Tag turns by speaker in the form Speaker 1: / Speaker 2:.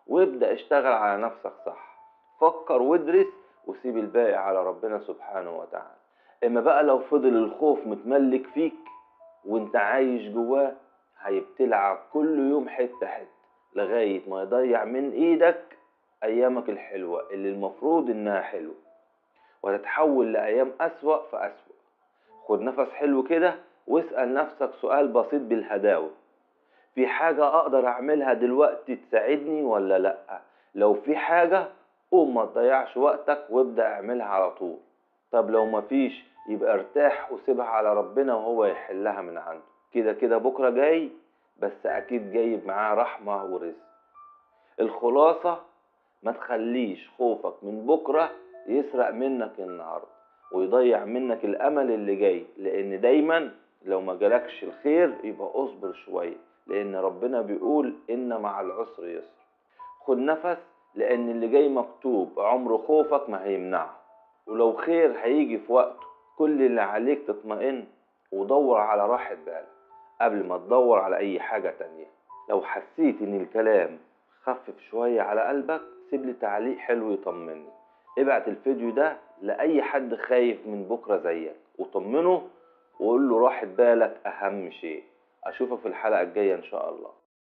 Speaker 1: وابدأ اشتغل على نفسك صح، فكر وادرس وسيب الباقي على ربنا سبحانه وتعالى. اما بقى لو فضل الخوف متملك فيك وانت عايش جواه، هيبتلعك كل يوم حتة حتة لغاية ما يضيع من ايدك ايامك الحلوة اللي المفروض انها حلوة، وتتحول لأيام أسوأ فأسوأ. خد نفس حلو كده واسأل نفسك سؤال بسيط بالهداوة: في حاجة أقدر أعملها دلوقتي تساعدني ولا لأ؟ لو في حاجة قوم ما تضيعش وقتك وابدأ اعملها على طول. طب لو مفيش يبقى ارتاح وسيبها على ربنا وهو يحلها من عنده. كده كده بكرة جاي، بس أكيد جايب معاه رحمة ورزق. الخلاصة، ما تخليش خوفك من بكرة يسرق منك النهاردة ويضيع منك الأمل اللي جاي، لأن دايما لو ما جالكش الخير يبقى اصبر شوية، لأن ربنا بيقول إن مع العسر يسر. خد نفس، لأن اللي جاي مكتوب، عمر خوفك ما هيمنعه، ولو خير هيجي في وقته. كل اللي عليك تطمئن ودور على راحة بالك قبل ما تدور على أي حاجة تانية. لو حسيت إن الكلام خفف شوية على قلبك، سيب لي تعليق حلو يطمني. ابعت الفيديو ده لأي حد خايف من بكرة زيك وطمنه وقول له راحة بالك أهم شيء. أشوفك في الحلقة الجاية إن شاء الله.